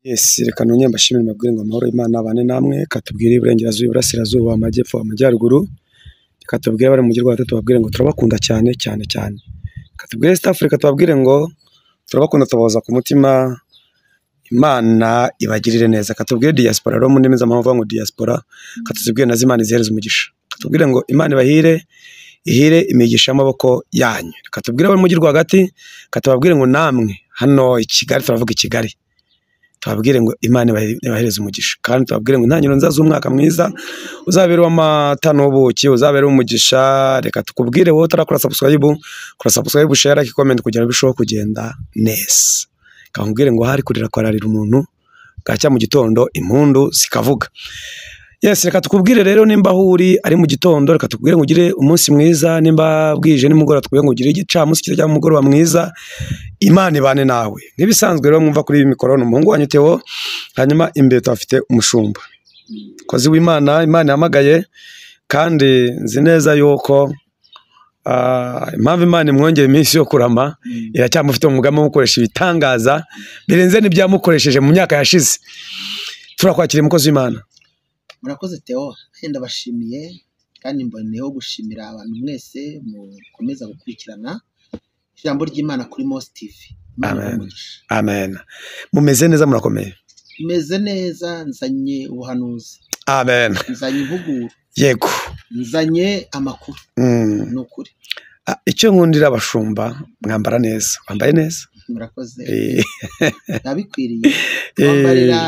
Yes, reka nongere mbashimire mbabwire ngo amahoro y'Imana abane namwe, reka tubwire iburengerazuba, iburasirazuba, amajyepfo, amajyaruguru, reka tubwire abari mu mujyi rwagati tubabwire ngo turabakunda cyane cyane cyane. Reka tubwire East Africa tubabwire ngo turabakunda tubahoza ku mutima, Imana ibagirire neza. Reka tubwire diaspora rero mu ndimi z'amahanga bavuga ngo diaspora, reka tuzibwire nazo Imana izihereze umugisha. Reka tubwire ngo Imana ibahire, ihire imigisha y'amaboko yanyu. Reka tubwire abari mu mujyi rwagati, reka tubabwire ngo namwe hano i Kigali turavuga i Kigali. Tubabwire ngo Imana ibahereze umugisha, kandi tubabwire ngo intangiriro nziza z'umwaka mwiza uzabera uw'amata n'ubuki, uzabera umugisha. Reka tukubwire wowe utarakora subscribe, kora subscribe, share, like, comment kugira ngo birusheho kugenda neza. Reka nkubwire ngo hari kurira kwararira umuntu, bwacya mu gitondo impundu zikavuga. Yes, reka tukubwire rero nimba aho uri ari mu gitondo, reka tukubwire ngo ugire umunsi mwiza, nimba bwije nimugoroba tukubwire ngo ugire igicamunsi cyiza cyangwa umugoroba mwiza. Imana ibane nawe. Nk'ibisanzwe rero mwumva kuri iyi mikoro ni umuhungu wanyu Theo, hanyuma imbere tuhafite umushumba, umukozi w'Imana, Imana yahamagaye, kandi nzi neza yuko impamvu Imana imwongera iminsi yo kurama, iracyamufite mu mugambi wo gukoresha ibitangaza birenze n'ibyamukoresheje mu myaka yashize. Turakwakira umukozi w'Imana. Murakoze Theo, ndabashimiye kandi mboneyeho gushimira abantu mwese mukomeza gukurikirana ijambo ry'Imana kuri Mos TV. Amen. Amen. Mumeze neza, murakomeye? Meze neza, nzanye ubuhanuzi. Amen. Nzanye impuguro. Yego. Nzanye amakuru. Ni ukuri. Icyo nkundira abashumba, mwambara neza. Wambaye neza? Murakoze. Ndabikwiriye. Twambarira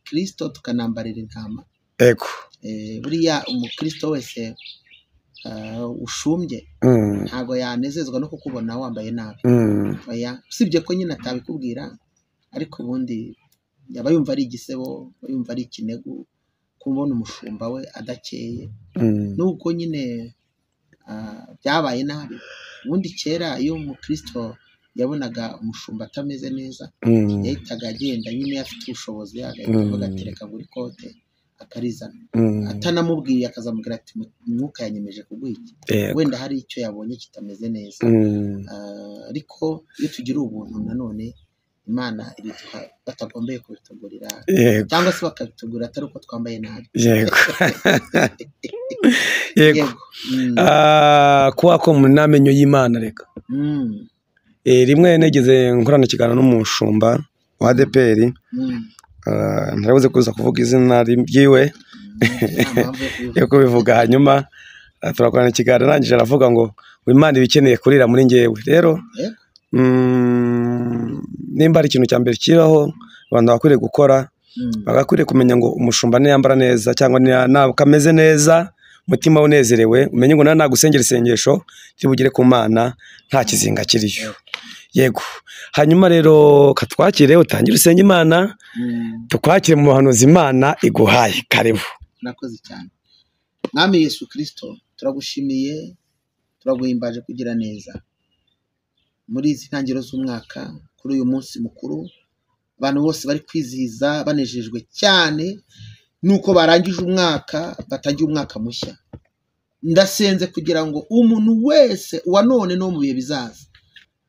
Kristo tukanambarira intama. Yego. Buriya umukristo wese ushumbye ntago yanezezwa no kukubona wambaye nabi. Oya, usibye ko nyine atabikubwira, ariko ubundi yaba yumva ari igisebo, yumva ari ikinegu kubona umushumba we adakeye. Nubwo nyine byabaye nabi. Ubundi kera iyo umukristo yabonaga umushumba atameze neza, yahitaga agenda nyine afite ubushobozi, agahita avuga ati reka ngure ikote, akarizana. Atanamubwiye akazamubwira ati umwuka yanyemeje kuguha iki, wenda hari icyo yabonye kitameze neza. Ariko iyo tugira ubuntu nanone Imana ibiduha batagombeye kubitugurira, cyangwa se bakabitugura atari uko twambaye nabi. Yego. Yego. Kuba ko muri namenyo y'Imana reka. Rimwe negeze nkorana ikiganiro n'umushumba wa ADPR, ntarabuze kuza kuvuga izina ryiwe yo kubivuga, hanyuma turakorana ikiganiro, arangije aravuga ngo Imana ibikeneye kurira muri ngewe. Rero nimba ari ikintu cya mbere kibaho abantu bakwiriye gukora, bagakwiriye kumenya ngo umushumba niyambara neza cyangwa ntabwo ameze neza, umutima unezerewe, umenye ngo nagusengera isengesho ribugere ku Mana nta kizinga kiriyo. Yego. Hanyuma rero katwakire utangire usenge Imana, tukwakire mu buhanuzi Imana iguhaye. Karibu. Murakoze cyane. Mwami Yesu Kristo, turagushimiye, turaguhimbaje kugira neza. Muri izi ntangiriro z'umwaka, kuri uyu munsi mukuru, abantu bose bari kwizihiza banejejwe cyane nuko barangije umwaka, batangiye umwaka mushya. Ndasenze kugira ngo umuntu wese wa none no mu bihe bizaza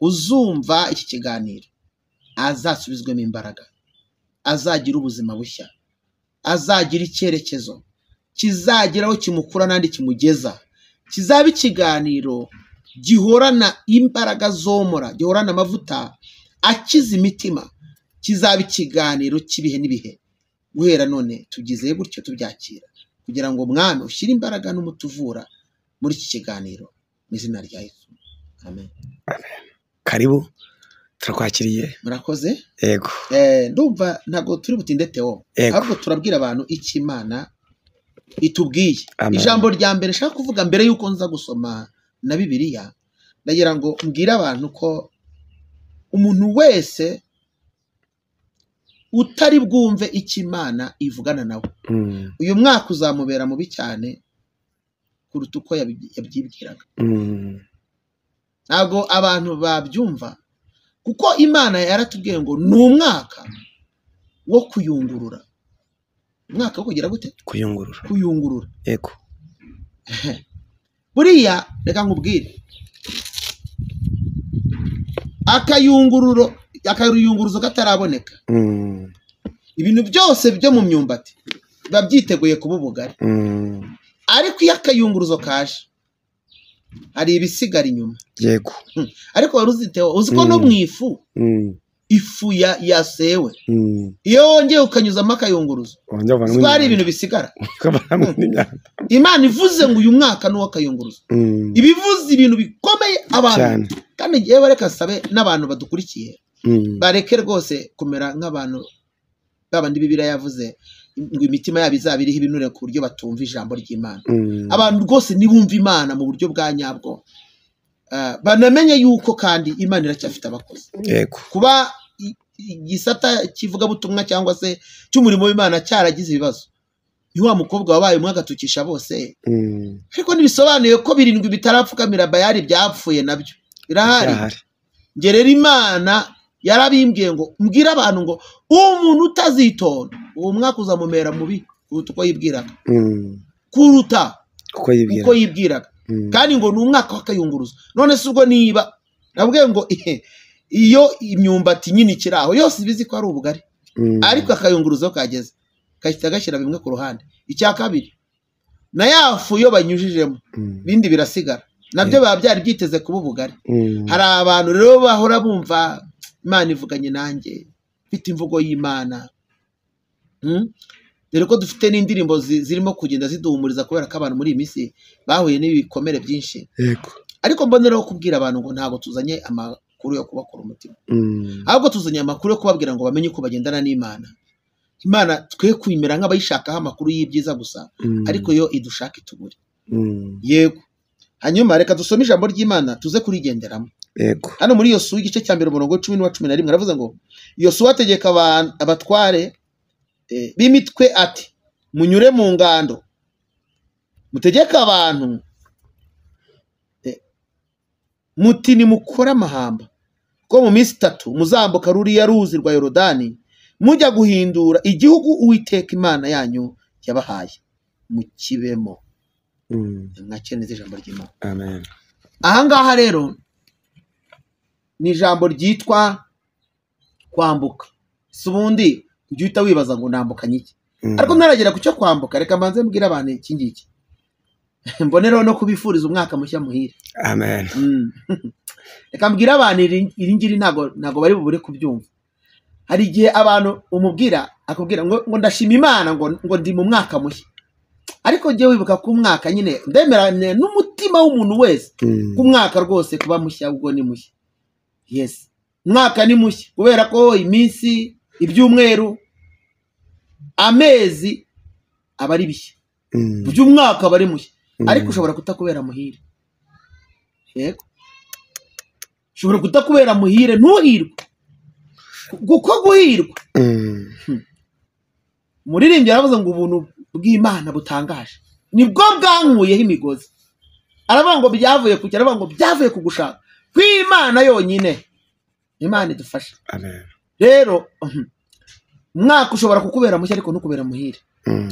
uzumva iki kiganiro azasubizwemo imbaraga, azagira ubuzima bushya, azagira icyerekezo kizageraho kimukura n'andi kimugeza, kizaba ikiganiro gihorana imbaraga zomora, gihorana amavuta akiza imitima, kizaba ikiganiro cy'ibihe n'ibihe. Guhera none tubyizeye gutyo, tubyakira kugira ngo Mwami ushyire imbaraga n'umutuvura muri iki kiganiro, mu izina rya Yesu. Amen. Amen. Karibu, turakwakiriye. Murakoze. Yego. Ndumva ntabwo turi butinde Theo, ahubwo turabwira abantu icyo Imana itubwiye. Ijambo rya mbere nshaka kuvuga mbere yuko nza gusoma na Bibiliya, ndagira ngo mbwire abantu ko umuntu wese utari bwumve icyo Imana ivugana nawe, uyu mwaka uzamubera mubi cyane kuruta uko yabyibwiraga. Ntabwo abantu babyumva, kuko Imana yaratubwiye ngo ni umwaka wo kuyungurura. Umwaka wo kugira gute? Kuyungurura. Kuyungurura. Yego. Buriya reka nkubwire, akayungururo akayunguruzo kataraboneka. Ibintu byose byo mu myumbati biba byiteguye kuba ubugari. Ariko iyo akayunguruzo kaje hari ibisigara inyuma. Yego. Ariko wari uziteho, uzi ko no mu ifu, ifu yasewe, iyo wongeye ukanyuzamo akayunguruzo ko hari ibintu bisigara. Imana ivuze ngo uyu mwaka ni uw'akayunguruzo, ibivuze ibintu bikomeye abantu. Kandi ngewe reka sabe n'abantu badukurikiye bareke rwose kumera nk'abantu babandi Bibiliya yavuze ngo imitima yabo izaba iriho ibinure ku buryo batumva ijambo ry'Imana. Abantu rwose nibumva Imana mu buryo bwa nyabwo, banamenye yuko kandi Imana iracyafite abakozi. Yego. Kuba igisata kivugabutumwa cyangwa se cy'umurimo w'Imana cyaragize ibibazo, ni wa mukobwa wabaye umwe agatukisha bose. Ariko ntibisobanuye ko 7 bitarapfukamira Bayali byapfuye, nabyo birahari. Nge rero Imana yarabimbwiye ngo mbwire abantu ngo umuntu utazitonda uwo mwaka uzamumera mubi kuruta uko yibwiraga, kuruta uko yibwiraga. Kandi ngo ni umwaka w'akayunguruzo. None se ubwo niba nabwiye ngo iyo imyumbati nyine ikiri aho yose ibizi ko ari ubugari, ariko akayunguruzo kageze gahita gashyira bimwe ku ruhande. Icya kabiri, na yafu iyo banyujijemo bindi birasigara, nabyo biba byari byiteze kuba ubugari. Hari abantu rero bahora bumva Imana ivuganye nanjye, mfite imvugo y'Imana. Dore ko dufite n'indirimbo zirimo kugenda ziduhumuriza kubera ko abantu muri iyi minsi bahuye n'ibikomere byinshi. Yego. Ariko mboneraho kubwira abantu ngo ntabwo tuzanye amakuru yo kubakura umutima, ahubwo tuzanye amakuru yo kubabwira ngo bamenye uko bagendana n'Imana. Imana twe kwimera nk'abayishakaho amakuru y'ibyiza gusa, ariko yo idushaka itubure. Yego. Hanyuma reka dusome ijambo ry'Imana tuze kurigenderamo. Yego. Hano muri Yosuwa igice cya 1 umurongo 10 n'uwa 11 aravuze ngo Yosuwa ategeka abatware b'imitwe ati munyure mu ngando mutegeke abantu muti nimukore amahamba, ko mu minsi 3 muzambuka ruriya ruzi rwa Yorodani mujya guhindura igihugu Uwiteka Imana yanyu yabahaye mukibemo. Mwakeneze ijambo ry'Imana. Amen. Aha ngaha rero ni ijambo ryitwa kwambuka. Si ubundi ujya uhita wibaza ngo nambukanye iki? Ariko ntaragera ku cyo kwambuka, reka mbanze mbwire abantu iki ngiki. Mboneraho no kubifuriza umwaka mushya muhire. Amen. Reka mbwire abantu iri ngiri ntago bari bubure kubyumva. Hari igihe abantu umubwira akubwira ngo ndashima Imana ngo ndi mu mwaka mushya. Ariko ngiye wibuka ko umwaka nyine ndemeranye n'umutima w'umuntu wese ku mwaka rwose kuba mushya, ubwo ni mushya. Yes. Umwaka ni mushya kubera ko iminsi, ibyumweru, amezi aba ari bishya. By'umwaka aba ari mushya. Ariko ushobora kutakubera muhire. Yego. Ushobora kutakubera muhire ntuhirwe. Kuko guhirwa. Muririmbyi yaravuze ngo ubuntu bw'Imana butangaje nibwo bwankuyeho imigozi. Aravuga ngo byavuye ku aravuga ngo byavuye ku gushaka kw'Imana yonyine. Imana idufashe. Amen. Rero umwaka ushobora kukubera mushya ariko ntukubera muhire.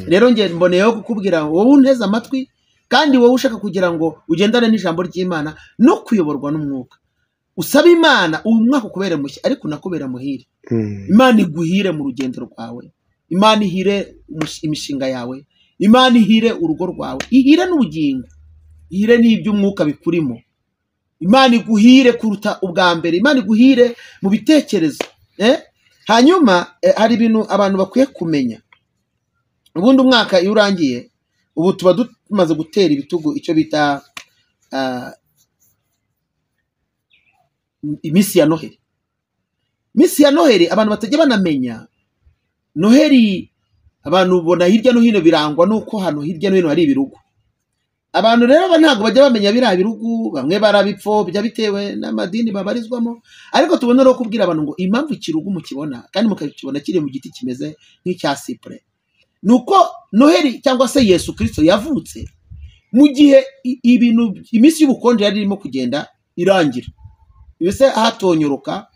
Rero nge mboneyeho kukubwira wowe unteze amatwi kandi wowe ushaka kugira ngo ugendane n'ijambo ry'Imana no kuyoborwa n'umwuka, usaba Imana uyu mwaka ukubera mushya ariko unakubera muhire. Imana iguhire mu rugendo rwawe, Imana ihire imishinga yawe, Imana ihire urugo rwawe, ihire n'ubugingo, ihire n'iby'umwuka bikurimo. Imana iguhire kuruta ubwa mbere, Imana iguhire mu bitekerezo. Hanyuma hari ibintu abantu bakwiye kumenya. Ubundi umwaka iyo urangiye, ubu tuba tumaze gutera ibitugu icyo bita iminsi ya Noheli. Iminsi ya Noheli abantu batajya banamenya. Noheli abantu ubona hirya no hino birangwa nuko hano hirya no hino hari ibirugu. Abantu rero ntabwo bajya bamenya biriya birugu, bamwe barabipfobya bitewe n'amadini babarizwamo. Ariko tubona rero kubwira abantu ngo impamvu ikirugu mukibona kandi mukakibona kiri mu giti kimeze nk'icya sipure, nuko Noheli cyangwa se Yesu Kristo yavutse mu gihe ibintu iminsi y'ubukonje yari irimo kugenda irangira, ibese hatonyoroka,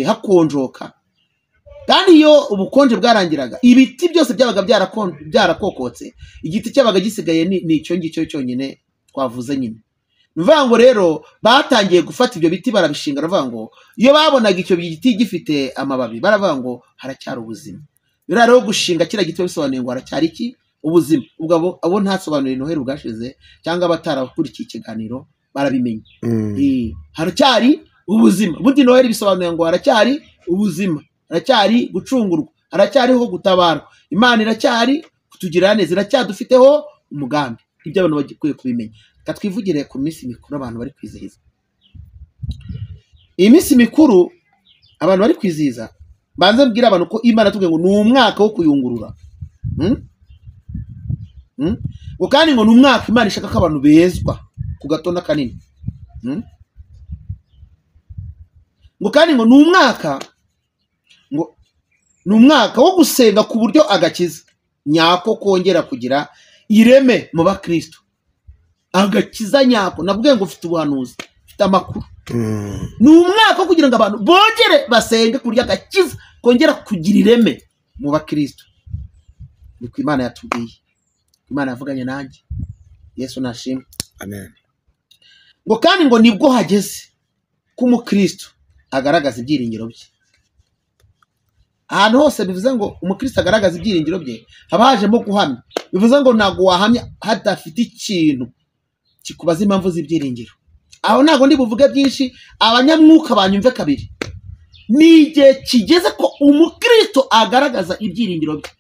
hakonjoka. Kandi iyo ubukonje bwarangiraga ibiti byose byabaga byarakokotse, igiti cyabaga gisigaye ni icyo ngicyo cyonyine twavuze nyine. Nuvuga ngo rero batangiye gufata ibyo biti barabishinga, baravuga ngo iyo babonaga icyo giti gifite amababi baravuga ngo haracyari ubuzima. Biriya rero gushinga kiriya giti bisobanuye ngo haracyari iki? Ubuzima. Ubwo abo ntasobanuriye Noheli ubwashize cyangwa abatarakurikiye ikiganiro barabimenye. Haracyari ubuzima. Ubundi Noheli bisobanuye ngo haracyari ubuzima, haracyari gucungurwa, haracyariho gutabarwa. Imana iracyari kutugirira neza, iracyadufiteho umugambi. Ibyo abantu bakwiye kubimenya. Reka twivugire ku minsi mikuru abantu bari kwizihiza. Iyi minsi mikuru abantu bari kwizihiza, banze mbwira abantu ko Imana tubwiye ngo ni umwaka wo kuyungurura. Ngo kandi ngo ni umwaka Imana ishaka ko abantu bezwa ku gatona kanini. Ngo kandi ngo ni umwaka, ngo ni umwaka wo gusenga ku buryo agakiza nyako kongera kugira ireme mu bakristo. Agakiza nyako, nabwiye ngo ufite ubuhanuzi, ufite amakuru. Ni umwaka wo kugira ngo abantu bongere basenge ku buryo agakiza kongera kugira ireme mu bakristo. Niko Imana yatubwiye. Imana yavuganye nanjye. Yesu nashimwe. Amen. Ngo kandi ngo nibwo hageze ko umukristo agaragaza ibyiringiro bye. Ahantu hose bivuze ngo umukristo agaragaza ibyiringiro bye, haba hajemo guhamya. Bivuze ngo ntabwo wahamya hadafite ikintu kikubaza impamvu z'ibyiringiro. Aho ntabwo ndi buvuge byinshi, abanyamwuka banyumve kabiri. Ni igihe kigeze ko umukristo agaragaza ibyiringiro bye.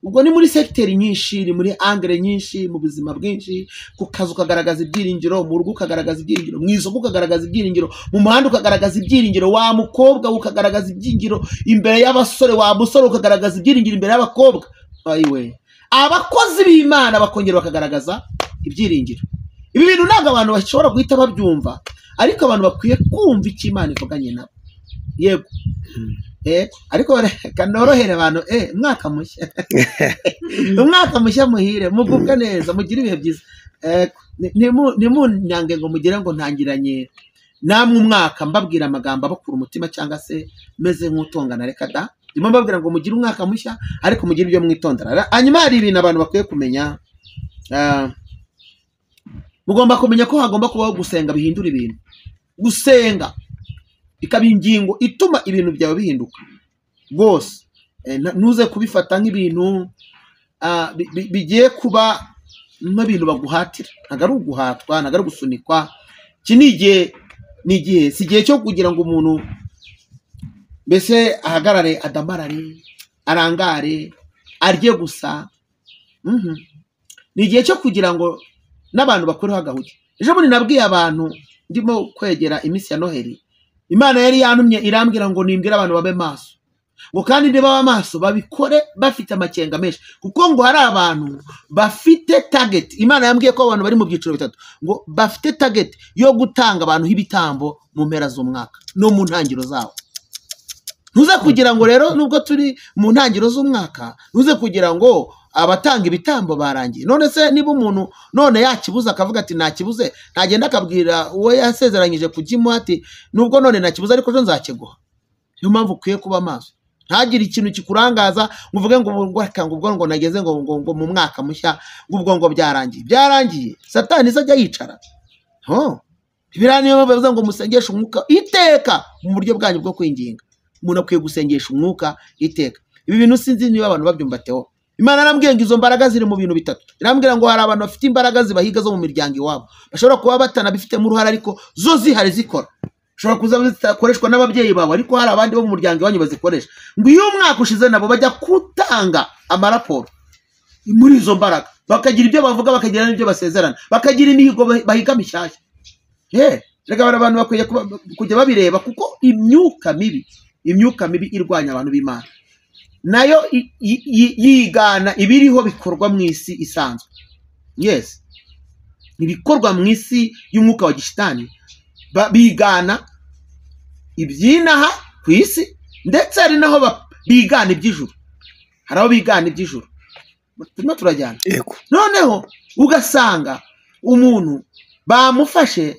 Ubwo ni muri sekiteri nyinshi, ni muri angere nyinshi, mu buzima bwinshi, ku kazi ukagaragaza ibyiringiro, mu rugo ukagaragaza ibyiringiro, mu isoko ukagaragaza ibyiringiro, mu muhanda ukagaragaza ibyiringiro, wa mukobwa ukagaragaza ibyiringiro imbere y'abasore, wa musore ukagaragaza ibyiringiro imbere y'abakobwa. Ayiwe, abakozi b'Imana bakongera bakagaragaza ibyiringiro. Ibi bintu ntabwo abantu bashobora guhita babyumva, ariko abantu bakwiye kumva icyo Imana ivuganye nabo. Yego. Ariko reka norohere abantu, umwaka mushya. Umwaka mushya muhire, mugubwe neza, mugire ibihe byiza. Ntimunyange ngo mugire ngo ntangiranye namwe umwaka mbabwira amagambo abakura umutima cyangwa se meze nk'utongana, reka da. Ndimo mbabwira ngo mugire umwaka mushya, ariko mugire ibyo mwitondera. Hanyuma hari ibintu abantu bakwiye kumenya. Mugomba kumenya ko hagomba kubaho gusenga bihindura ibintu. Gusenga ikaba ingingo ituma ibintu byawe bihinduka rwose. Ntuze kubifata nk'ibintu bigiye kuba nk'ibintu baguhatira. Ntabwo ari uguhatwa, ntabwo ari ugusunikwa. Iki ni igihe, ni igihe, si igihe cyo kugira ngo umuntu mbese ahagarare, adamarare, arangare, arye gusa. Ni igihe cyo kugira ngo n'abantu bakureho agahuge. Ejo bundi nabwiye abantu ndimo kwegera iminsi ya Noheli, Imana yari yantumye irambwira ngo nimbwire abantu babe maso, ngo kandi niba maso babikore bafite amakenga menshi, kuko ngo hari abantu bafite target. Imana yambwiye ko abantu bari mu byiciro bitatu, ngo bafite target yo gutanga abantu ibitambo mu mpera z'umwaka no mu ntangiriro zawo. Ntuze kugira ngo rero nubwo turi mu ntangiriro z'umwaka, ntuze kugira ngo abatanga ibitambo barangiye. None se niba umuntu none yakibuza akavuga ati nakibuze, ntagenda akabwira uwo yasezeranyije kukimuha ati nubwo none nakibuze ariko ejo nzakiguha. Niyo mpamvu ukwiye kuba maso, ntagire ikintu kikurangaza ngo uvuge ngo reka ngo ubwo ngo nageze ngo ngo mu mwaka mushya ngo ubwo ngo byarangiye. Byarangiye, Satani se ajya yicara. Biriya niyo mpamvu bavuze ngo musengeshe umwuka iteka mu buryo bwanyu bwo kwinginga. Umuntu akwiye gusengesha umwuka iteka. Ibi bintu sinzi niba abantu babyumva Theo. Imana arambwiye ngo izo mbaraga ziri mu bintu bitatu. Irambwira ngo hari abantu bafite imbaraga zibahiga zo mu miryango iwabo, bashobora kuba batanabifitemo uruhare ariko zo zihari zikora. Ushobora kuza zidakoreshwa n'ababyeyi bawe, ariko hari abandi bo mu muryango iwanyu bazikoresha. Ngo iyo umwaka ushize nabo bajya gutanga amaraporo muri izo mbaraga, bakagira ibyo bavuga, bakagira n'ibyo basezerana, bakagira imihigo bahiga mishyashya. Reka abantu bakwiye kujya babireba, kuko imyuka mibi irwanya abantu b'Imana nayo yigana ibiriho bikorwa mu isi isanzwe. Yes, ibikorwa mu isi y'umwuka wa gishitani bigana ibyinaha ku isi, ndetse hari naho bigana iby'ijuru. Hari aho bigana iby'ijuru. Turimo turajyana. Noneho ugasanga umuntu bamufashe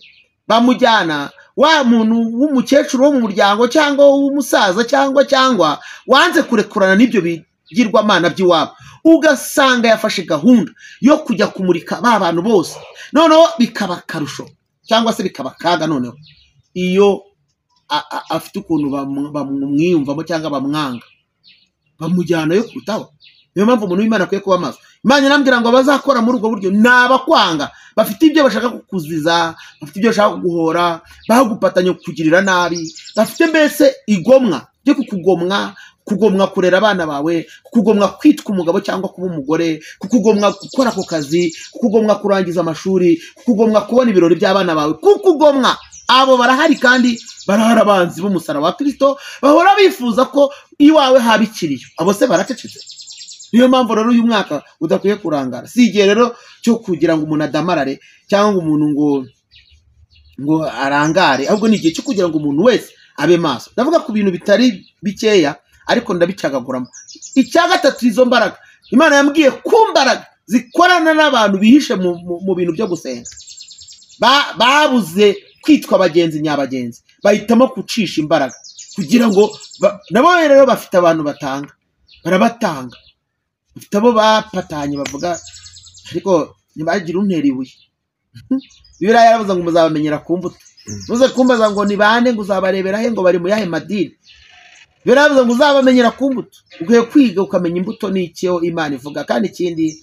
bamujyana, wa muntu w'umukecuru wo mu muryango cyangwa w'umusaza cyangwa wanze kurekurana n'ibyo bigirwamana by'iwabo, ugasanga yafashe gahunda yo kujya kumurika ba bantu bose. Noneho bikaba akarusho cyangwa se bikaba akaga. Noneho iyo afite ukuntu bamwiyumvamo cyangwa bamwanga, Bamujyana yo kurutaho. Niyo mpamvu umuntu w'Imana akwiye kuba maso. Imana irambwira ngo abazakora muri ubwo buryo ni abakwanga, bafite ibyo bashaka kukuziza, bafite ibyo bashaka kuguhora, bagupatanya kukugirira nabi, bafite mbese igomwa ryo kukugomwa, kugomwa kurera abana bawe, kukugomwa kwitwa umugabo cyangwa kuba umugore, kukugomwa gukora ako kazi, kukugomwa kurangiza amashuri, kukugomwa kubona ibirori by'abana bawe, kukugomwa. Abo barahari kandi barahari abanzi b'umusaraba wa Kristo, bahora bifuza ko iwawe haba ikiriyo. Abo se baracecetse. Niyo mpamvu rero uyu mwaka udakwiye kurangara. Si igihe rero cyo kugira ngo umuntu adamarare cyangwa umuntu ngo arangare, ahubwo ni igihe cyo kugira ngo umuntu wese abe maso. Ndavuga ku bintu bitari bikeya ariko ndabicagaguramo. Icya gatatu, izo mbaraga Imana yambwiye ku mbaraga zikorana n'abantu bihishe mu bintu byo gusenga, babuze kwitwa abagenzi nyabagenzi, bahitamo gucisha imbaraga kugira ngo nabo rero bafite abantu batanga, barabatanga, bafite abo bapatanye bavuga ariko ntibagira untera ibuye. Bibiliya yaravuze ngo muzabamenyera ku mbuto. Muze kumbaza ngo ni bande, ngo uzabarebera he, ngo bari mu yahe madini. Bibiliya yaravuze ngo uzabamenyera ku mbuto. Ukwiye kwiga ukamenya imbuto ni icyo Imana ivuga. Kandi ikindi,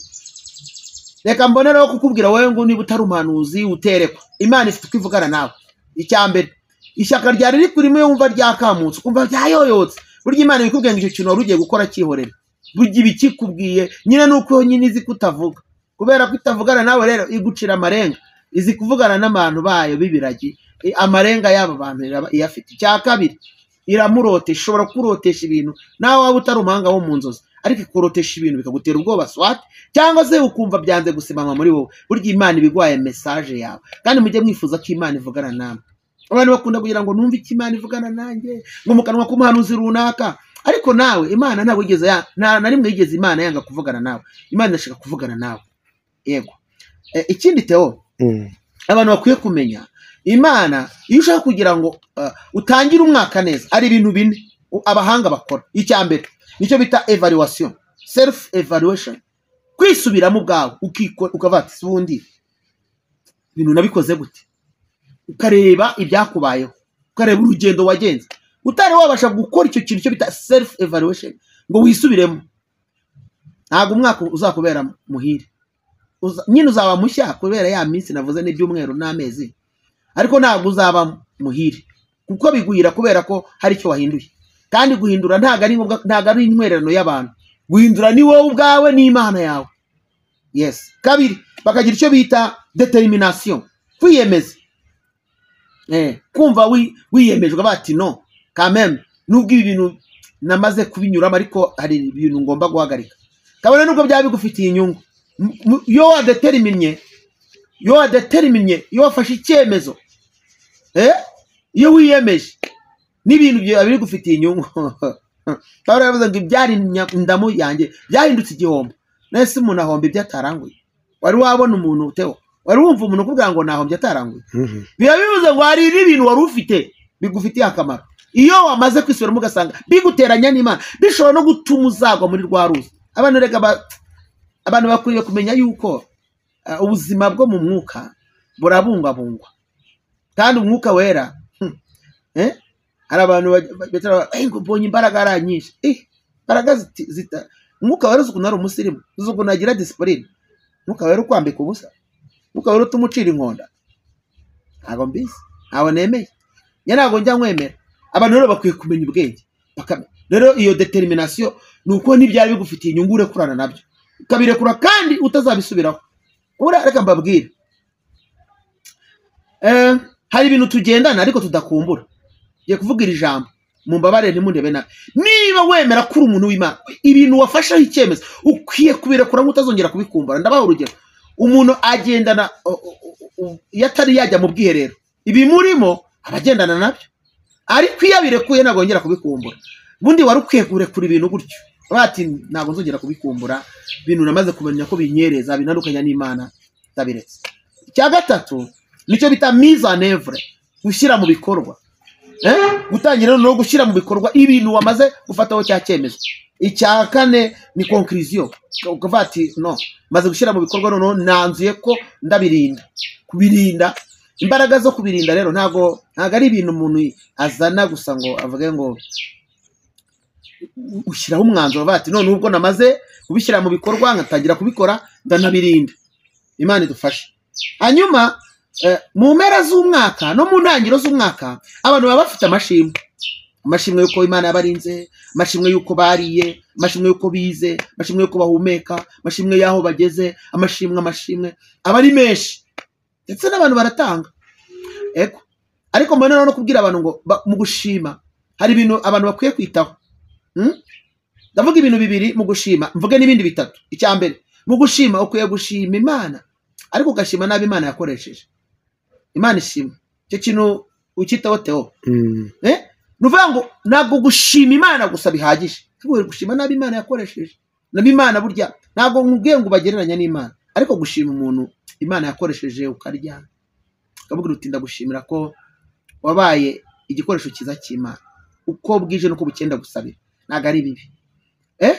reka mbonereho kukubwira wowe ngo niba utari umuhanuzi uterekwa, Imana ifite uko ivugana nawe. Icya mbere, ishyaka ryari rikurimo iyo wumva ryakamutse, ukumva ryayoyotse, burya Imana ibikubwiye ngo icyo kintu wari ugiye gukora cyihorere. Burya ibikikubwiye nyine ni uko nyine izi kutavuga. Kubera ko itavugana nawe rero igucira amarenga. Izi kuvugana n'abantu bayo b'ibiragi, amarenga y'aba bantu iyafite. Icya kabiri, iramurotesha, ishobora kurotesha ibintu nawe waba utari umuhanga wo mu nzozi, ariko ikurotesha ibintu bikagutera ubwoba swat, cyangwa se ukumva byanze gusimama muri wowe. Burya Imana ibigwaye message yawe. Kandi mujye mwifuza ko Imana ivugana namwe. Abantu bakunda kugira ngo numve icyo Imana ivugana nanjye, ngo mu kanwa k'umuhanuzi runaka, ariko nawe Imana ntabwo yigeze na rimwe yigeze Imana yanga kuvugana nawe. Imana irashaka kuvugana nawe. Yego. Ikindi Theo, abantu bakwiye kumenya, Imana iyo ushaka kugira ngo utangire umwaka neza, ari ibintu bine abahanga bakora. Icya mbere nicyo bita evaluation, self evaluation, kwisubiramo ubwawe, ukavuga ati ubundi ibintu nabikoze gute, ukareba ibyakubayeho, ukareba urugendo wagenze, utari wabasha gukora icyo kintu cyo bita self evaluation ngo wisubiremo, ntabwo umwaka uzakubera muhire. Nyine uzaba mushya kubera ya minsi navuze n'ibyumweru n'amezi, ariko ntabwo uzaba muhire kuko biguhira kubera ko hari icyo wahinduye. Kandi guhindura ntabwo ari ngombwa, ntabwo ari intwererano y'abantu. Guhindura ni wowe ubwawe n'Imana yawe. Yes. Kabiri, bakagira icyo bita determination, kwiyemeza. Kumva wiyemejwe bati no quand même, nubwo ibi bintu namaze kubinyuramo ariko hari ibintu ngomba guhagarika, kabone nubwo byaba bigufitiye inyungu. Iyo wadeterminye, iyo wafashe icyemezo, iyo wiyemeje n'ibintu byawe bigufitiye inyungu. Pawulo yaravuze ngo ibyari indamu yanjye byahindutse igihombo. Nese umuntu ahomba ibyo ataranguye. Wari wabona umuntu Theo, wari wumva umuntu ukubwira ngo nahombye ataranguye? Biba bivuze ngo hari ibintu wari ufite bigufitiye akamaro. Iyo wamaze kwisubiramo ugasanga biguteranya n'Imana, bishobora no gutuma uzagwa muri rwa ruzi. Abantu rega abantu bakwiye kumenya yuko ubuzima bwo mu mwuka burabungabungwa, kandi umwuka wera hari abantu ngo mbonye imbaraga ari nyinshi, imbaraga zita umwuka wera ukuntu ari umusirimu, ukuntu agira discipline, umwuka wera ukwambika ubusa, umwuka wera utuma ucira inkonda. Ntabwo mbizi, ntabwo nemeye, njye ntabwo njya nkwemera. Abantu rero bakwiye kumenya ubwenge. Rero iyo determination ni uko n'ibyari bigufitiye inyungu urekurana nabyo, ukabirekura kandi utazabisubiraho. Reka mbabwire, hari ibintu tugendana ariko tudakumbura. Ngiye kuvuga iri jambo, mumbabare ntimundebe nabi. Niba wemera ko uri umuntu w'Imana, ibintu wafasheho icyemezo ukwiye kubirekura nk'utazongera kubikumbura. Ndabaha urugero, umuntu agendana iyo atari yajya mu bwiherero, ibimurimo abagendana nabyo, ariko iyo abirekuye ntabwo yongera kubikumbura. Ubundi wari ukwiye kurekura ibintu gutyo, bati ntabwo nzongera kubikumbura, ibintu namaze kumenya ko binyereza binandukanya n'Imana, ndabiretse. Icya gatatu nicyo bita mise en œuvre, gushyira mu bikorwa. Gutangira no gushyira mu bikorwa ibintu wamaze gufataho cya cyemezo. Icya kane ni conclusion, ukavuga ati no maze gushyira mu bikorwa noneho nanzuye ko ndabirinda. Kubirinda, imbaraga zo kubirinda rero ntabwo ari ibintu umuntu azana gusa ngo avuge ngo Ushyiraho umwanzuro bati none ubwo namaze kubishyira mu bikorwa nkatangira kubikora ndanabirinda. Imana idufashe. Hanyuma mu mpera z'umwaka no mu ntangiriro z'umwaka abantu baba bafite amashimwe, amashimwe y'uko Imana yabarinze, amashimwe y'uko bariye, amashimwe y'uko bize, amashimwe y'uko bahumeka, amashimwe y'aho bageze, amashimwe amashimwe aba ari menshi, ndetse n'abantu baratanga. Ego, ariko mbona no kubwira abantu ngo mu gushima hari ibintu abantu bakwiye kwitaho. Ndavuga ibintu bibiri mu gushima, mvuge n'ibindi bitatu. Icya mbere, mu gushima ukwiye gushima Imana, ariko ugashima nabi Imana yakoresheje. Imana ishima icyo kintu ukitaho Theo. Nuvuga ngo ntabwo gushima Imana gusa bihagije, ahubwo gushima nabi Imana yakoresheje. Nabi Imana burya ntabwo nkubwiye ngo bagereranya n'Imana, ariko gushima umuntu Imana yakoresheje ukarya, ukavuga uti ndagushimira ko wabaye igikoresho cyiza cy'Imana, uko bwije nuko bukenda gusabira, ntabwo ari bibi.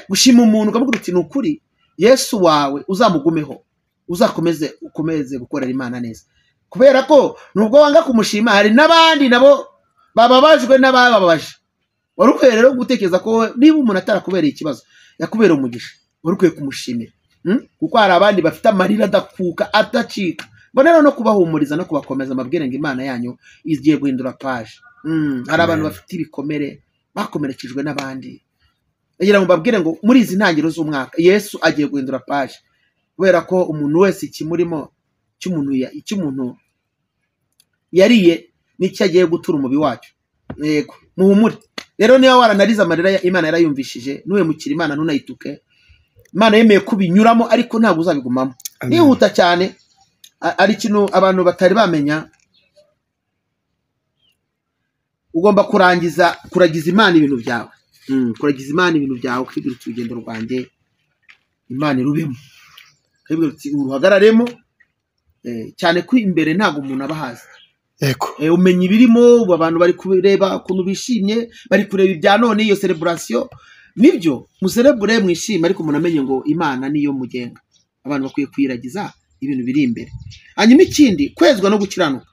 Gushima umuntu ukavuga uti ni ukuri Yesu wawe uzamugumeho, uzakomeze ukomeze gukorera Imana neza, kubera ko nubwo wanga kumushima hari n'abandi nabo bababajwe n'abababaje. Wari ukwiye rero gutekereza ko niba umuntu atarakubereye ikibazo yakubereye umugisha, wari ukwiye kumushimira, kuko hari abandi bafite amarira adakuka adacika. Mbona rero no kubahumuriza no kubakomeza amabwire ngo Imana yanyu igiye guhindura page. Hari abantu bafite ibikomere bakomerekejwe n'abandi, ngira ngo mbabwire ngo muri izi ntangiriro z'umwaka Yesu agiye guhindura page, kubera ko umuntu wese ikimurimo cy'umuntu yariye n'icyo agiye gutura umubi wacyo. Yego, muhumure rero niba waranarize amarira Imana yarayumvishije, nuhemukira Imana ntunayituke. Imana yemeye kubinyuramo ariko ntabwo uzabigumamo. Nihuta cyane, ari ikintu abantu batari bamenya, ugomba kurangiza kuragiza Imana ibintu byawe. Kuragiza Imana ibintu byawe, ukibwira uti urugendo rwanjye Imana irubemo, ukibwira uti uruhagararemo, cyane ko imbere ntabwo umuntu aba ahazi. Umenya ibirimo, abantu bari kureba ukuntu bishimye, bari kureba ibya none, iyo celebration nibyo muserebure mwishime, ariko umuntu amenye ngo Imana niyo mugenga. Abantu bakwiye kwiragiza ibintu biri imbere. Hanyuma ikindi, kwezwa no gukiranuka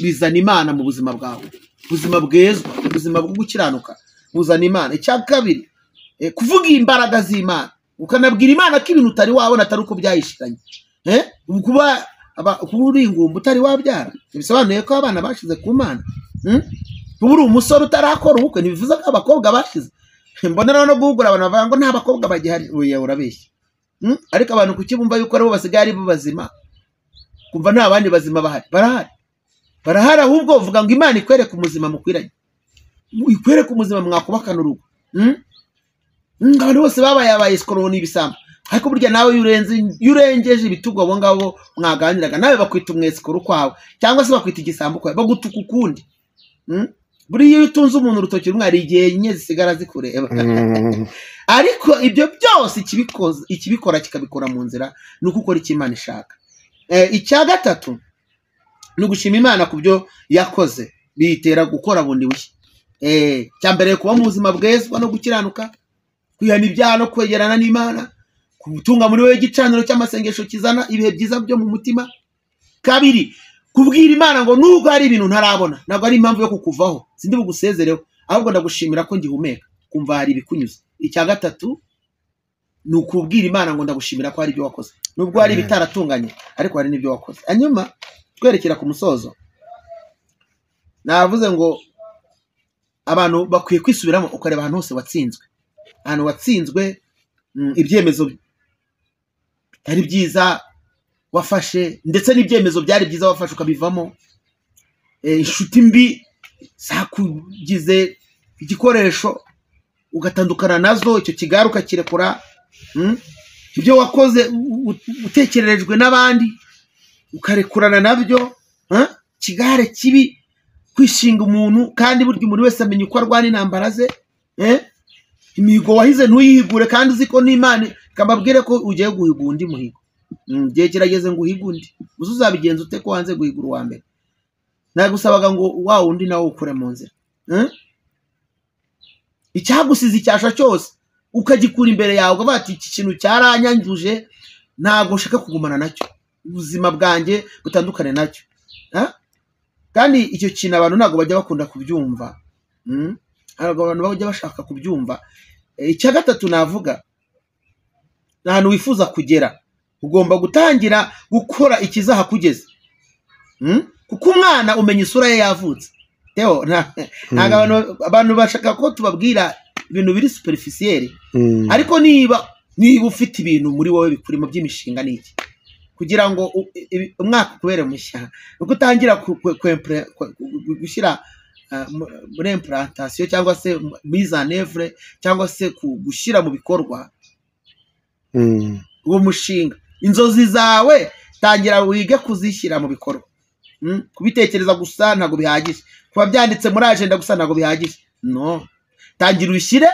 bizana Imana mu buzima bwawe. Ubuzima bwezwa, ubuzima bwo gukiranuka buzana Imana. Icya kabiri, kuvuga imbaraga z'Imana, ukanabwira Imana ko ibintu utari wabona atari uko byayishiranye. Kuba uri ingumba utari wabyara ntibisobanuye ko abana bashize ku Mana. Kuba uri umusore utarakora ubukwe ntibivuze ko abakobwa bashize. Mbona rero no guhugura abantu bavuga ngo nta bakobwa bagihari, oya urabeshya. Ariko abantu kuki bumva yuko aribo basigaye ari bo bazima, kumva nta bandi bazima bahari? Barahari, barahari. Ahubwo uvuga ngo Imana ikwereke umuzima mukwiranye, ikwereke umuzima mwakubakana urugo. Abantu bose babaye abayesikoro n'ibisambo, ariko burya nawe iyo urengeje ibitugu abo ngabo mwaganiraga nawe bakwita umwesikoro kwawe, cyangwa se bakwita igisambo kwawe, bagutuka ukundi. Buriya iyo utunze umuntu urutoki rumwe hari igihe enye zisigara zikureba. Ariko ibyo byose ikibikora kikabikora mu nzira ni uko ukora icyo Imana ishaka. Icya gatatu ni ugushima Imana ku byo yakoze, biyitera gukora bundi bushya. Icya mbere, kuba mu buzima bwezwa no gukiranuka, kwihana ibyaha no kwegerana n'Imana, gutunga muri wowe igicaniro cy'amasengesho kizana ibihe byiza byo mu mutima. Kabiri, kubwira Imana ngo nubwo hari ibintu ntarabona, ntabwo ari impamvu yo kukuvaho, sindi bugusezereho, ahubwo ndagushimira ko ngihumeka, kumva hari ibikunyuze. Icya gatatu ni ukubwira Imana ngo ndagushimira ko hari ibyo wakoze, nubwo hari ibitaratunganye ariko hari n'ibyo wakoze. Hanyuma twerekera ku musozo, navuze ngo abantu bakwiye kwisubiramo, ukareba ahantu hose watsinzwe, ahantu watsinzwe, ibyemezo bitari byiza wafashe, ndetse n'ibyemezo byari byiza wafashe ukabivamo, inshuti mbi zakugize igikoresho ugatandukana nazo, icyo kigare ukakirekura, ibyo wakoze utekererejwe n'abandi ukarekurana nabyo, kigare kibi, kwishinga umuntu, kandi burya umuntu wese amenya uko arwana intambara ze. Imihigo wahize ntuyihigure kandi uzi ko n'Imana ikababwire ko ugiye guhigura undi muhigo. Igihe kirageze ngo uhige undi, uzi uzabigenza ute ko wanze guhigura uwa mbere? Nagusabaga ngo wa wundi nawe ukure mu nzira. Icyagusize icyasha cyose ukagikura imbere yawe, ukavuga ati iki kintu cyaranyangije, ntabwo nshaka kugumana nacyo, ubuzima bwanjye butandukane nacyo. Kandi icyo kintu abantu ntabwo bajya bakunda kubyumva. Abantu bajya bashaka kubyumva. Icya gatatu navuga, ni ahantu wifuza kugera ugomba gutangira gukora ikizahakugeza. Kuko umwana umenya isura ye yavutse. Theo, ntabwo abantu bashaka ko tubabwira ibintu biri superficiel, ariko niba ufite ibintu muri wowe bikurimo by'imishinga n'iki, kugira ngo umwaka ukubere mushya, uko utangira gushyira muri implantation cyangwa se mise en œuvre cyangwa se gushyira mu bikorwa uwo mushinga, inzozi zawe tangira wige kuzishyira mu bikorwa. Kubitekereza gusa ntabwo bihagije, kuba byanditse muri agenda gusa ntabwo bihagije. No, tangira ubishyire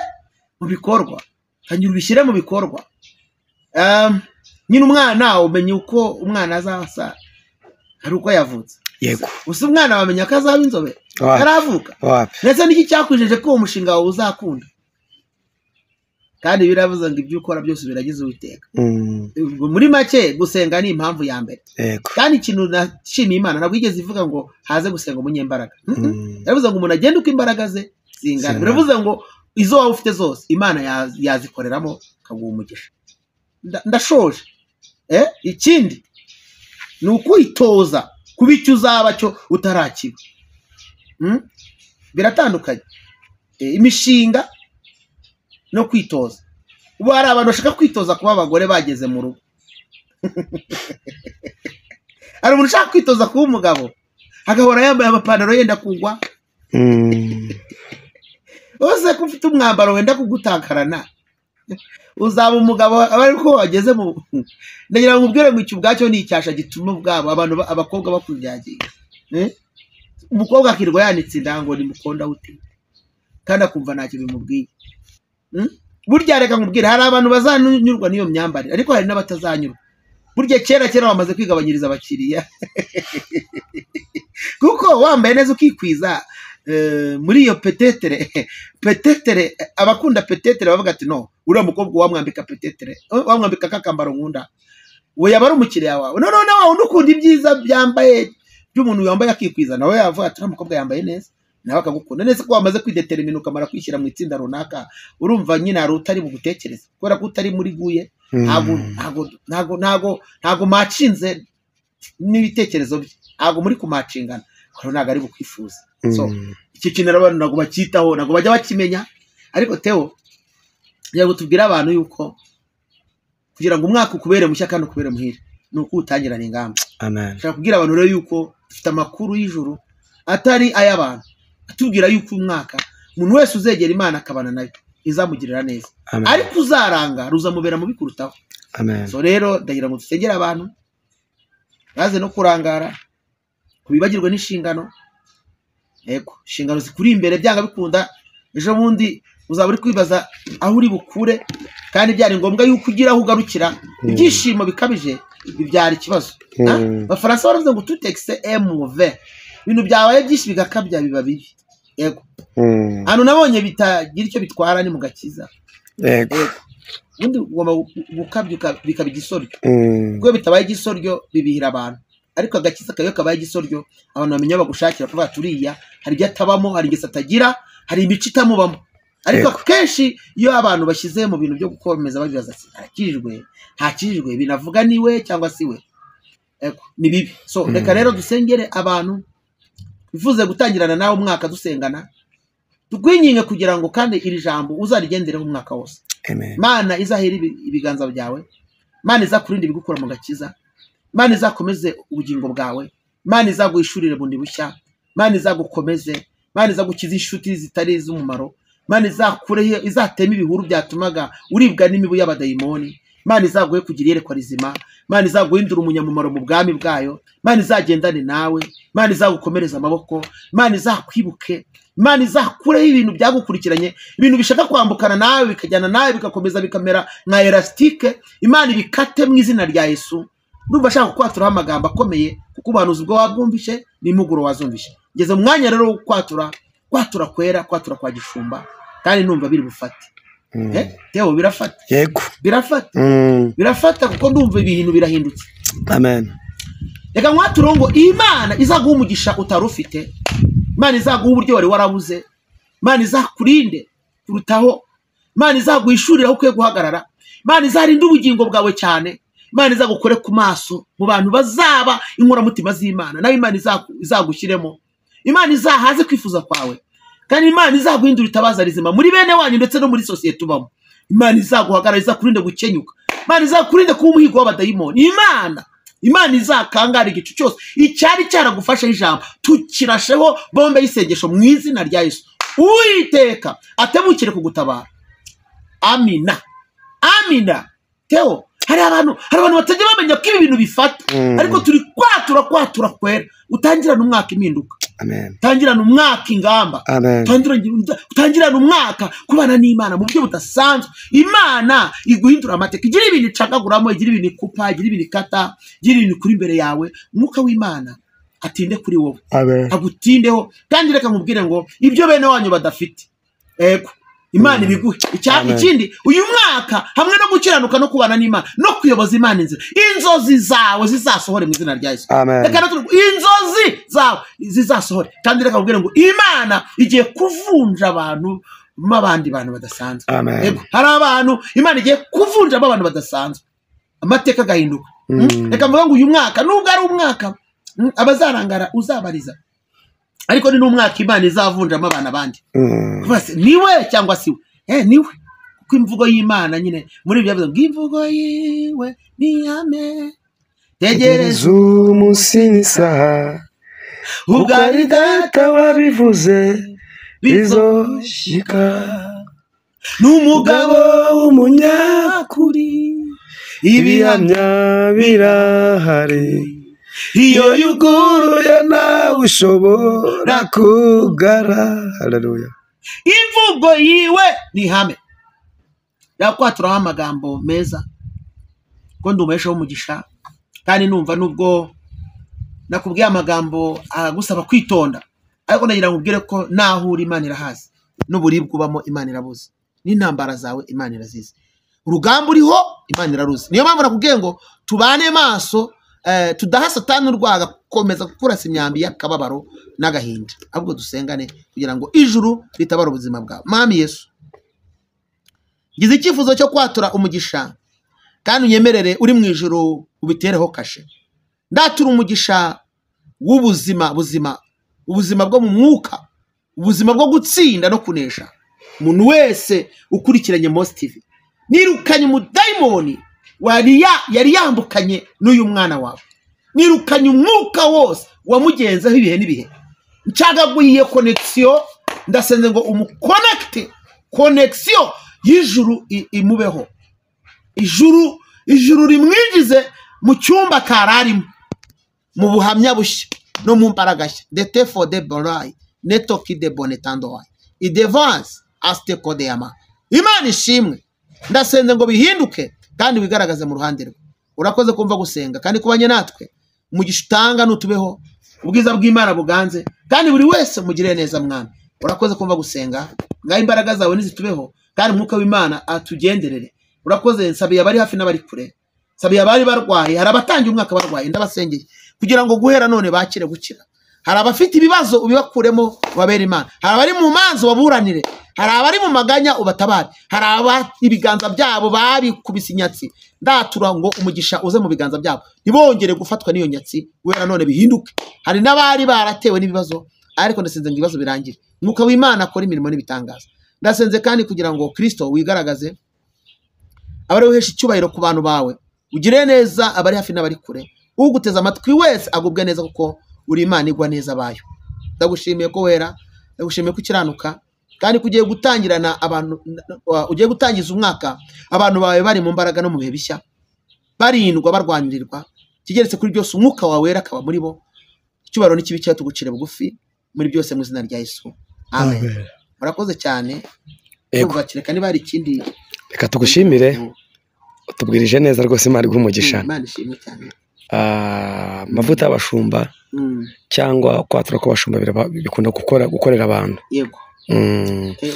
mu bikorwa, tangira ubishyire mu bikorwa. Nyine umwana umenye uko umwana azasa hari uko yavutse. Yego. Usa umwana wamenya ko azaba inzobe ataravuka. Ndetse n'iki cyakwijeje ko uwo mushinga wawe uzakunda? Kandi biravuze ngo ibyo ukora byose biragize Uwiteka. Muri make gusenga ni impamvu ya mbere. Kandi ikintu nashimiye Imana, ntabwo yigeze ivuga ngo haze gusenga umunyembaraga. Yaravuze ngo umuntu agende uko imbaraga ze zingana. Biravuze ngo izo waba ufite zose Imana yazikoreramo ikaguha umugisha. Ndashoje. Ikindi ni ukwitoza kuba icyo uzaba cyo utarakiba. Biratandukanye. Imishinga no kwitoza. Ubu hari abantu bashaka kwitoza kuba abagore bageze mu rugo. Hari umuntu ushaka kwitoza kuba umugabo agahora yambaye amapantaro yenda kugwa. Ose ko ufite umwambaro wenda kugutakarana, uzaba umugabo ariko wageze mu. Ndagira ngo ubwire ngo icyo ubwacyo ni icyasha gituma ubwabo abantu abakobwa bakunyagira. Umukobwa akirwa yanitse indango ni mukonda ute, kandi akumva ntacyo bimubwiye. Burya reka nkubwire, hari abantu bazanyurwa n'iyo myambarire, ariko hari n'abatazanyurwa. Burya kera bamaze kwigabanyiriza abakiriya. Kuko wambaye neza ukikwiza muri iyo petetere, abakunda petetere bavuga ati no, uriya mukobwa wamwambika petetere, wamwambika kakambaro nkunda, we yaba ari umukiriya wawe. No no no, undi ukunda ibyiza byambaye by'umuntu wambaye akikwiza, nawe yavuga ati uriya mukobwa yambaye neza, nawe akagukunda neza. Ko wamaze kwidetermina ukamara kwishyira mu itsinda runaka, urumva nyine hari utari bugutekereza kubera ko utari muri guye. Ntago macinze n'ibitekerezo bye, ntago muri kumacingana, ntago ari bukwifuza. So iki kintu abantu ntago bacyitaho, ntago bajya bakimenya. Ariko Theo, yego tubwira abantu yuko kugira ngo umwaka ukubere mushya kandi ukubere muhire ni uko utangirana ingamba. Amen. Nshaka kubwira abantu rero yuko dufite amakuru y'ijuru atari ay'abantu, atubwira yuko umwaka umuntu wese uzegera Imana akabana nayo izamugirira neza, ariko uzaranga ruzamubera mubi kurutaho. Amen. So rero ndagira ngo dusengere abantu baze no kurangara, kubibagirwe n'inshingano. Yego, inshingano zikuri imbere byanga bikunda, ejo bundi uzaba uri kwibaza aho uri bukure, kandi byari ngombwa yuko ugira aho ugarukira. Ibyishimo bikabije bibyara ikibazo. Abafaransa baravuze ngo tout excès est mauvais. Ibintu byabaye byinshi bigakabya biba bibi. Yego. Hano nabonye bitagira icyo bitwara ni mu gakiza. Yego. Ubundi ugomba gukabya bikaba igisoryo. Kuko bitabaye igisoryo bibihira abantu. Ariko agakiza kayo kabaye igisoryo, abantu bamenya bagushakira kuvuga turiya hari ibyo atabamo, hari ingeso atagira, hari imico itamubamo. Ariko kenshi iyo abantu bashyize mu bintu byo gukomeza babibaza ati ntakijwe, ntakijwe, binavuga niwe cyangwa si we. Ego, ni bibi. So reka rero dusengere abantu bifuze gutangirana nawe umwaka dusengana, tukwinginge kugira ngo kandi iri jambo uzarigendereho umwaka wose. Amen. Mana izahera ibiganza byawe, Mana izakurinde ibigukura mu gakiza, Mana izakomeze ubugingo bwawe, Mana izaguhishurire bundi bushya, Mana izagukomeze, Mana izagukiza inshuti zitari iz'umumaro, Mana izakureho izatema ibihuru byatumaga uribwa n'imibu y'abadayimoni, Mana izaguhe kugira iyerekwa rizima, Mana izaguhindura umunyamumaro mu bwami bwayo, Mana izagendane nawe, Mana izagukomereza amaboko, Mana izakwibuke, Mana izakureho ibintu byagukurikiranye, ibintu bishaka kwambukana nawe bikajyana nawe bigakomeza bikamera nka elastike, Imana ibikate mu izina rya Yesu. Ndumva ashaka kwaturaho amagambo akomeye, kuko ubuhanuzi bwo wabwumvishe n'impuguro wazumvishe. Ngeze mu mwanya rero wo kwatura, kwatura kwera, kwatura kwa gishumba, kandi numva biri bufate. Theo, birafata. Yego. Birafata. Birafata kuko ndumva ibintu birahindutse. Amen. Reka nkwature ngo Imana izaguha umugisha utari ufite, Imana izaguha uburyo wari warabuze, Imana izakurinde kurutaho, Imana izaguhishurira aho ukwiye guhagarara, Imana izarinde ubugingo bwawe cyane, Imana izagukore ku maso mu bantu bazaba inkoramutima z'Imana, nawe Imana izagushyiremo, Imana izahaze kwifuza kwawe, kandi Imana izaguhindura itabaza rizima muri bene wanyu ndetse no muri sosiyete ubamo. Imana izaguhagarara, izakurinde gukenyuka, Imana izakurinde kuba umuhigo w'abadayimoni. Imana izakangara igicu cyose icyari cyaragufashe ijambo, tukirasheho bombe y'isengesho mu izina rya Yesu. Uwiteka atebukire kugutabara. Amina, amina. Teo, hari abantu batajya bamenya ko ibi bintu bifata, ariko turi kwatura kwera. Utangirana umwaka impinduka, amen. Utangirana umwaka ingamba, amen. Utangirana umwaka kubana n'Imana mu buryo budasanzwe. Imana iguhindura amateka, igira ibintu icagaguramo, igira ibintu ikupa, igira ibintu ikata, igira ibintu kuri imbere yawe. Umwuka w'Imana atinde kuri wowe, amen, agutindeho. Kandi reka nkubwire ngo ibyo bene wanyu badafite, ego Imana ibiguhe. Ikindi, uyu mwaka hamwe no gukiranuka no kubana n'Imana no kuyoboza Imana inzira, inzozi zawe zizasohore mu izina rya Yesu. Reka inzozi zawe zizasohore. Kandi reka nkubwire ngo Imana igiye kuvunja abantu n'abandi bantu badasanzwe. Amen. Hari abantu Imana igiye kuvunja abantu badasanzwe, amateka agahinduka. Reka mvuge ngo uyu mwaka nubwo ari umwaka abazarangara uzabariza, ariko ni n'umwaka Imana izavunjamo abana abandi. Niwe cyangwa siwe, niwe, kuko imvugo y'Imana nyine muri ibyo bivuze ngo imvugo yiwe ni ame, tegereza umunsi n'isaha, ubwo ari data wabivuze bizoshika, n'umugabo w'umunyakuri ibihamya birahari, iyo yuguruye nawe ushobora kugara. Haleluya. Imvugo yiwe ni ihame. Yakwaturaho amagambo meza ko ndumeshaho umugisha, kandi numva nubwo nakubwiye amagambo agusaba kwitonda, ariko ndagira ngo ubwire ko naho uri Imana irahazi, n'uburibwe ubamo Imana irabuzi, n'intambara zawe Imana irazizi, urugamba uriho Imana iraruzi. Niyo mpamvu nakubwiye ngo tubane maso, tudaha Satani urwaga gukomeza kukurasa imyambi y'akababaro n'agahinda, ahubwo dusengane kugira ngo ijuru ritabare ubuzima bwawe. Mwami Yesu, ngize icyifuzo cyo kwatura umugisha, kandi unyemerere uri mu ijuru ubitereho kashe. Ndatura umugisha w'ubuzima buzima, ubuzima bwo mu mwuka, ubuzima bwo gutsinda no kunesha. Umuntu wese ukurikiranye Mos TV, nirukanye umudayimoni yari yambukanye n'uyu mwana wawe, nirukanye umwuka wose wamugenzeho ibihe n'ibihe, ncagaguye connection, ndasenze ngo umuconnecte, connection y'ijuru imubeho, ijuru rimwinjize mu cyumba kararimo, mu buhamya bushya no mu mbaraga nshya. De fo de borai netoki de bonetando idevance aste kodeyama. Imana ishimwe, ndasenze ngo bihinduke kandi wigaragaze mu ruhande rwe. Urakoze kumva gusenga kandi kubanye natwe. Umugisha utanga nutubeho, ubwiza bw'Imana buganze, kandi buri wese mugire neza Mwami. Urakoze kumva gusenga, ngaho imbaraga zawe nizitubeho, kandi umwuka w'Imana atugenderere. Urakoze, nsabiye abari hafi n'abari kure, nsabiye abari barwaye, hari abatangiye umwaka barwaye, ndabasengeye kugira ngo guhera none bakire gukira. Hari abafite ibibazo ubibakuremo ubabere Imana, hari abari mu manza ubaburanire, hari abari mu maganya ubatabare, hari aba ibiganza byabo babikubise inyatsi, ndatura ngo umugisha uze mu biganza byabo, ntibongere gufatwa n'iyo nyatsi, guhera none bihinduke. Hari n'abari baratewe n'ibibazo, ariko ndasenze ngo ibibazo birangire. Umwuka w'Imana akora imirimo n'ibitangaza. Ndasenze kandi kugira ngo Kristo wigaragaze, abari uhesha icyubahiro ku bantu bawe, ugire neza abari hafi n'abari kure, uguteza amatwi wese agubwe neza, kuko uri Imana igwa neza abayo. Ndagushimiye ko wera, ndagushimiye ko ukiranuka, kandi kugiye gutangirana abantu, ugiye gutangiza umwaka abantu bawe bari mu mbaraga no mu bihe bishya, barindwa barwanirirwa, kigeretse kuri byose umwuka wawe wera akaba muri bo. Icyubahiro n'ikibi cyawe tugucire bugufi muri byose mu izina rya Yesu, amen. Murakoze cyane. Reka niba hari ikindi, reka tugushimire, utubwirije neza rwose. Imana iguhe umugisha. Imana ishimwe cyane. Amavuta y'abashumba cyangwa kwatura kw'abashumba bikunda gukorera abantu. Yego.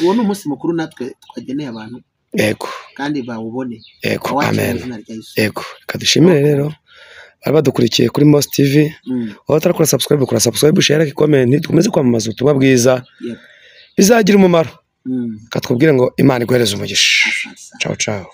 Uwo ni umunsi mukuru natwe twageneye abantu. Yego. Kandi bawubone. Yego, amen. Yego, reka dushimire rero bari badukurikiye kuri Mos TV. Aho utarakora subscribe, kora subscribe, share, comment, dukomeze kwamamaza ubutumwa bwiza. Bizagira umumaro. Mm. Reka twubwire ngo Imana iguhereze umugisha. Asante sana. Ciao ciao.